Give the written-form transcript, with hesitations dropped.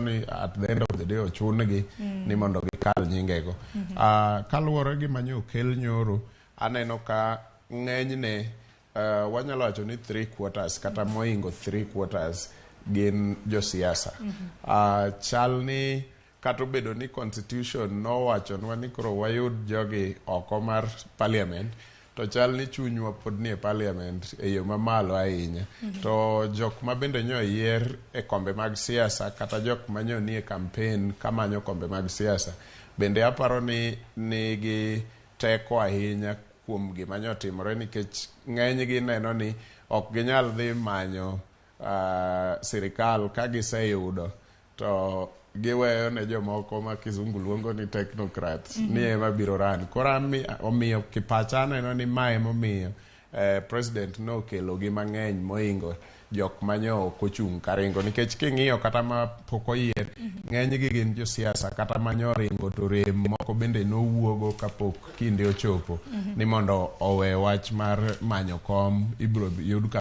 Ni at the end of the day ochun-gi ni mondo gikal nyingego. Kaluwore gi manyo okel nyoro, aneno ka ng'enyne wanyalo wacho ni 3/4 kata moingo 3/4 gin josiasa. Chal ni kata obedo ni constitution nowachonwa ni koro wayud jogi oko mar parliament, to chal ni chunywa pod nie parliament e yo mamalo ahinya. To jok ma bende nyo yier e kombe mag siasa kata jok manyo nie campaign kamanyo kombe mag siasa bende aparo ni nigi teko ahinya kuom gima nyo timore, nikech ng'enygi neno ni ok ginyal dhi manyo sirikal ka giseyudo to giweyo ne jomoko ma kizungu luongo ni technocrats ni ema biro ran. Koro omiyo kipacha aneno ni ma emomiyo president nokelo gi mang'eny moingo jok manyo ok ochung' karingo, nikech king'iyo kata ma pok oyier, ng'enygi gin josiasa kata manyo ringo to rem moko bende nowuogo kapok kinde ochopo ni mondo owe wach mar manyo kom ibiro yud ka.